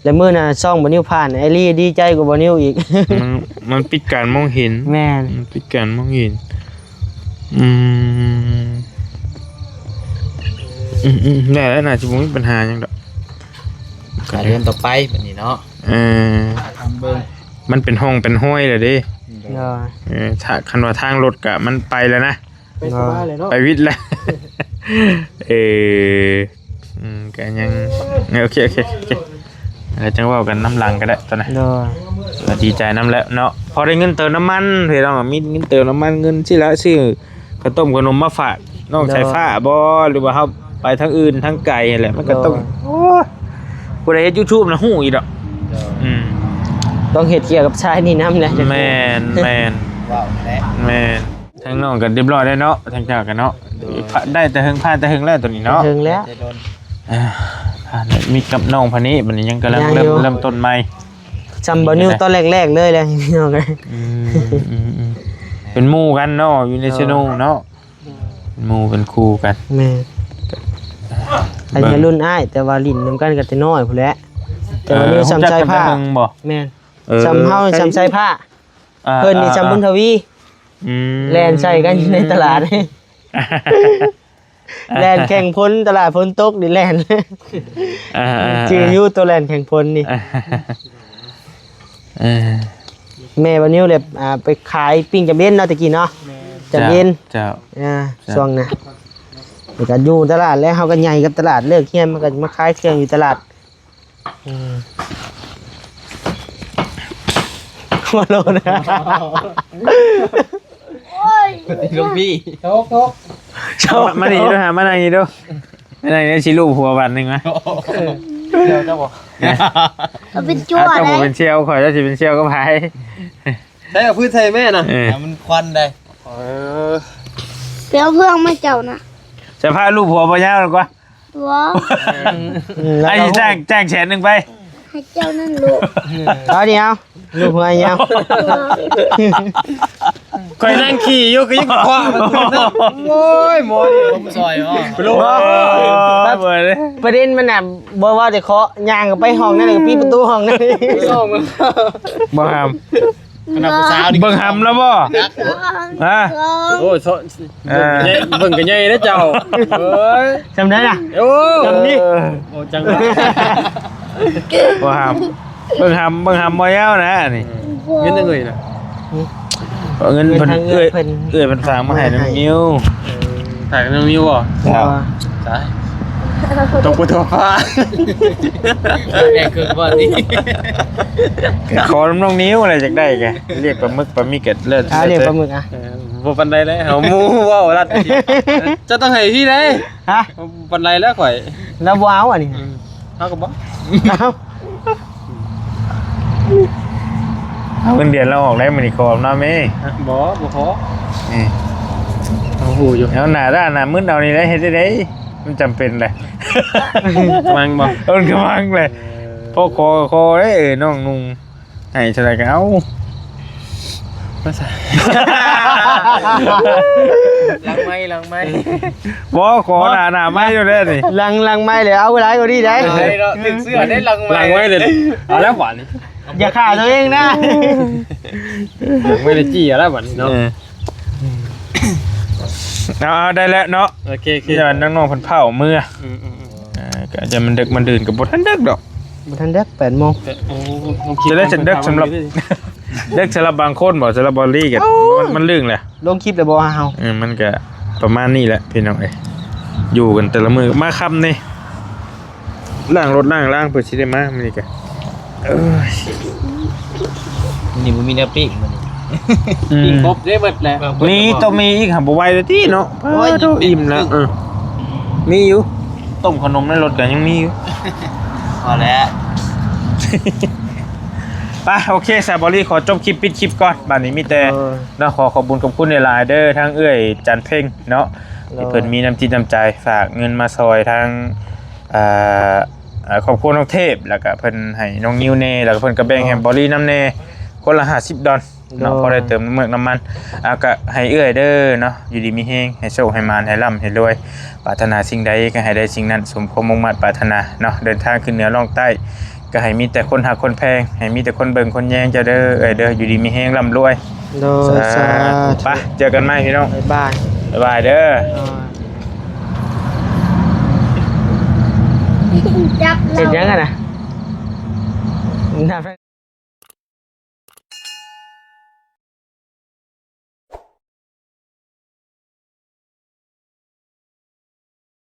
ແລະມື້ນັ້ນຊ່ອງບໍ່ນິວຜ່ານ ອ້າຍລີດີໃຈກວ່າບໍ່ນິວອີກ ມັນ ມັນປິດການມອງເຫັນ ແມ່ນ ມັນປິດການມອງເຫັນ ອືມ ອືມໆ ໄດ້ແລ້ວ ໜ້າຊິບໍ່ມີບັນຫາຫຍັງດອກ ກະເດີນຕໍ່ໄປບັດນີ້ເນາະ ເອີ ທາງເບິ່ງ ມັນເປັນຮ່ອງເປັນຮອຍແລ້ວເດ້ ໂດຍ ເອີ ຖ້າ ຄັນວ່າທາງລົດກະມັນໄປແລ້ວນະ ໄປສະບາຍເລີຍເນາະ ໄປວິດແລ້ວ ເອີ ອືມ ກໍຍັງ ເອີ ໂອເຄ ໂອເຄ ໂອເຄ ແລ້ວຈັ່ງເວົ້າກັນນຳຫຼັງກໍໄດ້ຕອນນັ້ນ ໂດຍ ກໍດີໃຈນຳແຫຼະເນາະ ພໍໄດ້ເງິນເຕີມນ້ຳມັນ ພີ່ນ້ອງ ມີເງິນເຕີມນ້ຳມັນ ເງິນຊິລະຊື້ເຂົ້າຕົ້ມຂະໜົມມາຝາກນ້ອງ ໂດຍ ສາຍຟ້າບໍ ຫຼືວ່າເຮົາໄປທາງອື່ນທາງໄກຫັ້ນແຫຼະ ມັນກໍຕ້ອງ ໂດຍ ໂອ້ຍ ຜູ້ໃດເຮັດ YouTube ນະຮູ້ອີກດອກ ໂດຍ ອືມ ຕ້ອງເຮັດກ່ຽວກັບສາຍນີ້ນຳແຫຼະ ແມ່ນ ແມ່ນ ເວົ້າແຫຼະ ແມ່ນ ທາງນ້ອງກໍຮຽບຮ້ອຍແລ້ວເນາະ ທາງເຈົ້າກໍເນາະ ໂດຍ ໄດ້ແຕ່ເຫິງ ຜ່ານແຕ່ເຫິງແລ້ວໂຕນີ້ເນາະ ເຫິງແລ້ວ ແຕ່ດົນ ອ່າ ຜ່ານມີກັບນ້ອງພະນີ ບັດນີ້ຍັງກຳລັງ ຍັງຢູ່ ເລີ່ມ ເລີ່ມຕົ້ນໃໝ່ ຊ່ຳບໍ່ນິວຕອນແລກໆເລີຍແຫຼະພີ່ນ້ອງເອີຍ ອືມ ອືມ ອືມ ປັນໝູ່ກັນເນາະ ຢູ່ໃນ ເອີ ເຊໂນເນາະ ເປັນໝູ່ເປັນຄູ່ກັນ. ແມ່ນ ອັນນີ້ລຸ້ນອ້າຍ ແຕ່ວ່າຫຼິ້ນນຳກັນກໍແຕ່ນ້ອຍພຸ້ນແຫຼະ ແຕ່ວ່າ ເອີ ນີ້ຊ່ຳໄຊພ້າ ຮູ້ຈັກກັນແຕ່ເຫິງບໍ່? ແມ່ນ ເອີ ຊ່ຳເຮົາ ໃສ່ ຊ່ຳໄຊພ້າ ອ່າ ເພິ່ນນີ້ ອ່າ ຊ່ຳບຸນທະວີ ອືມ ແລ່ນໃສ່ກັນໃນຕະຫຼາດ ອ່າ ແລ່ນແຂ່ງຝົນ ຕະຫຼາດຝົນຕົກນີ້ແລ່ນ ອ່າໆໆ ຈື່ຢູ່ ໂຕແລ່ນແຂ່ງຝົນນີ້ ອ່າ ເອີ ແມ່ບ່າວນິວແຫຼະ ອ່າ ໄປຂາຍປີ້ງຈຳເອັນເນາະ ແຕ່ກີ້ເນາະ ຈຳເອັນ ເຈົ້າ ເຈົ້າ ອ່າ ເຈົ້າ ຊ່ວງນະ ແລ້ວກໍຢູ່ຕະຫຼາດ ແລ້ວເຮົາກໍໃຫຍ່ກັບຕະຫຼາດ ເລີກຮຽນມາກໍມາຂາຍເຄື່ອງຢູ່ຕະຫຼາດ. ອືມ ຫົວໂລນ ໂອ້ຍ ຫຼວງພີ່ ໂຊກ ໂຊກ ມາ ມານີ້ດູຫາ ມານັ່ງນີ້ດູ ມານັ່ງນີ້ ຊິລູບຫົວບາດໜຶ່ງມາ ເຈົ້າ ເຈົ້າບໍ່ ເອົາເປັນຈົວ ເຈົ້າບໍ່ ໄດ້ ເປັນສ່ຽວຂ້ອຍ ເຈົ້າຊິເປັນສ່ຽວກັບໃຜ? ໃຊ້ເອົາພື້ນໃສ່ແມ່ນະ ເອີ ໃຫ້ມັນຄວັນໄດ້ ເອີ ໄປເອົາເຄື່ອງມາເຈົ້ານະ ຈະພາລູບຫົວບໍ່ຍາວດີກວ່າ. ບໍ່ ອືມ ອັນນີ້ຈ້າງ ຈ້າງແສນໜຶ່ງໄປ ໃຫ້ເຈົ້ານັ້ນລູກ ເອົາດຽວ ລູກຫົວຍາວ ຂ້ອຍນັ່ງຂີ່ຢູ່ ກໍຍັງຄວ້າມັນຂຶ້ນນະ ໂອ້ຍ ໝໍນີ້ ຜົມຊອຍ ລູກ ປະເດັນມັນນະ ບໍ່ວ່າແຕ່ເຄາະ ຍ່າງໄປຫ້ອງນັ້ນ ແລ້ວກໍປິດປະຕູຫ້ອງນັ້ນ ບໍ່ຫ້າມ ຂະໜາດຜູ້ສາວນີ້ ເບິ່ງຫຳແລ້ວບໍ່? ຈັກ ຮະ? ໂອ້ຍ ເອີ ເບິ່ງກໍໃຫຍ່ເດ້ເຈົ້າ ເອີຍ ຈຳໄດ້ລະ ໂອ້ ຈຳນີ້ ໂອ້ ຈັ່ງວ່າ ບໍ່ຫຳ ເບິ່ງຫຳ ເບິ່ງຫຳບໍ່ຍາວນະນີ້ ເງິນຈັ່ງເອີຍນະ ເງິນເພິ່ນ ເອື້ອຍ ເອື້ອຍເພິ່ນຝາກມາໃຫ້ນ້ອງນິວ ເອີ ຝາກນ້ອງນິວບໍ່? ເຈົ້າ ຕາຍ ຕົກບໍ່ທົ່ວຟ້າ ແບກເຄິ່ງບໍ່ນີ້ ຂໍນຳນ້ອງນິວແຫຼະ ຢາກໄດ້ກະ ລ້ຽງປາໝຶກປາໝິກກະເລີດ ອ່າ ລ້ຽງປາໝຶກອ່ະ ເອີ ບໍ່ປານໃດແລ້ວ ເຮົາໝູ່ເວົ້າລັດ ເຈົ້າຕ້ອງໃຫ້ພີ່ເດ້ ຮະ ບໍ່ປານໃດແລ້ວຂ້ອຍ ລາວບໍ່ເອົາອັນນີ້ ອືມ ເຮົາກໍບໍ່ ເອົາ ເອົາເງິນເດືອນລາວອອກໄດ້ມື້ນີ້ ຂໍນຳແມ່ ຮະ ບໍ່ ບໍ່ຂໍ ນີ້ ເຮົາຮູ້ຢູ່ ເອົາໜ້າດ້ານໜ້າມຶນເອົານີ້ແຫຼະ ເຮັດໄດ້ໃດ ມັນຈຳເປັນແຫຼະ ມັງບໍ່ ເອີ ມັນກໍມັງແຫຼະ ເອີ ພໍຂໍກໍຂໍເດ້ ເອີ ນ້ອງນຸ່ງ ໃຫ້ເທົ່າໃດກໍເອົາ ມາໃສ່ ຫຼັງໄມ້ ຫຼັງໄມ້ ບໍ່ ຂໍໜ້າ ໜ້າໄມ້ຢູ່ເດ້ນີ້ ຫຼັງ ຫຼັງໄມ້ເລີຍ ເອົາຫຼາຍກວ່ານີ້ໄດ໋ ເອົາເນາະ ຖືກເຊື່ອໄດ້ຫຼັງໄມ້ ຫຼັງໄມ້ເລີຍ ເອົາແລ້ວບາດນີ້ ຢ່າຂ້າຕົວເອງນະ ຫຼັງໄມ້ເລີຍ ຈີ້ເອົາແລ້ວບາດນີ້ເນາະ ເອີ ເອົາ ເອົາ ໄດ້ແລ້ວເນາະ ໂອເຄ ໂອເຄ ແຕ່ວ່ານ້ອງໆເພິ່ນເຝົ້າເມືອ ອືມໆ ອ່າ ກໍຈະມັນເດິກມັນດື່ນກໍບໍ່ທັນເດິກດອກ ບໍ່ທັນເດິກ ແປດໂມງ ໂອ້ ຈະໄດ້ ເດິກສຳລັບ ເດິກສຳລັບບາງຄົນບໍ່ ສຳລັບບອລລີກໍ ເອົ້າ ມັນ ມັນລຶ້ງແຫຼະ ລົງຄລິບແລ້ວບໍ່ເຮົາ ເອີ ມັນກໍປະມານນີ້ແຫຼະພີ່ນ້ອງເອີຍ ຢູ່ກັນແຕ່ລະມື້ ມາຄ່ຳນີ້ ລ້າງລົດລ້າງລາງ ເພື່ອຊິໄດ້ມາມື້ນີ້ກະ ເອີຍ ມື້ນີ້ບໍ່ມີແນວປີ້ງມື້ນີ້ ອືມ ປີ້ງກົບໄດ້ເບິດແຫຼະ ມີ ຕ້ອງມີອີກຫາ ບໍ່ໄຫວແລ້ວຕິເນາະ ໂອ້ຍ ໂອ້ ອີ່ມແລ້ວ ເອີ ມີຢູ່ ຕົ້ມຂະໜົມໃນລົດກໍຍັງມີຢູ່ ພໍແລ້ວ ໄປ ໂອເຄ ສາວບອລລີ ຂໍຈົບຄລິບ ປິດຄລິບກ່ອນ ບາດນີ້ມີແຕ່ ເອີ ເນາະ ຂໍຂອບບຸນຂອບຄຸນຫຼາຍໆເດີ ທາງເອື້ອຍຈັນເພັງເນາະ ໂດຍ ທີ່ເພິ່ນມີນ້ຳຈິດນ້ຳໃຈ ຝາກເງິນມາຊ່ອຍທາງ ອ່າ ອ່າ ຄອບຄົວນ້ອງເທບ ແລ້ວກະເພິ່ນໃຫ້ນ້ອງນິວແດ່ ແລ້ວກະເພິ່ນກະແບ່ງໃຫ້ ອໍ ບອລລີນຳແດ່ ຄົນລະຫ້າສິບດອນເນາະ ໂດຍ ພໍໄດ້ເຕີມນ້ຳເມືອກນ້ຳມັນ ອ່າ ກະໃຫ້ເອື້ອຍເດີເນາະ ຢູ່ດີມີແຮງ ໃຫ້ໂຊກໃຫ້ໝານ ໃຫ້ລ່ຳໃຫ້ລວຍ ປາດຖະໜາສິ່ງໃດກະໃຫ້ໄດ້ສິ່ງນັ້ນ ສົມຄວາມມຸ່ງມາດປາດຖະໜາເນາະ ເດີນທາງຂຶ້ນເໜືອລ່ອງໃຕ້ ກະໃຫ້ມີແຕ່ຄົນຮັກຄົນແພງ ໃຫ້ມີແຕ່ຄົນເບິ່ງຄົນແຍງເຈົ້າເດີ ເອື້ອຍເດີ ຢູ່ດີມີແຮງ ລ່ຳລວຍ ໂດຍ ສາ ສາທຸ ໄປ ເຈີກັນໃໝ່ພີ່ນ້ອງ ບາຍບາຍ ບາຍບາຍເດີ ໂດຍ ຈັບເຮົາ ເຮັດຫຍັງຫັ້ນນະ?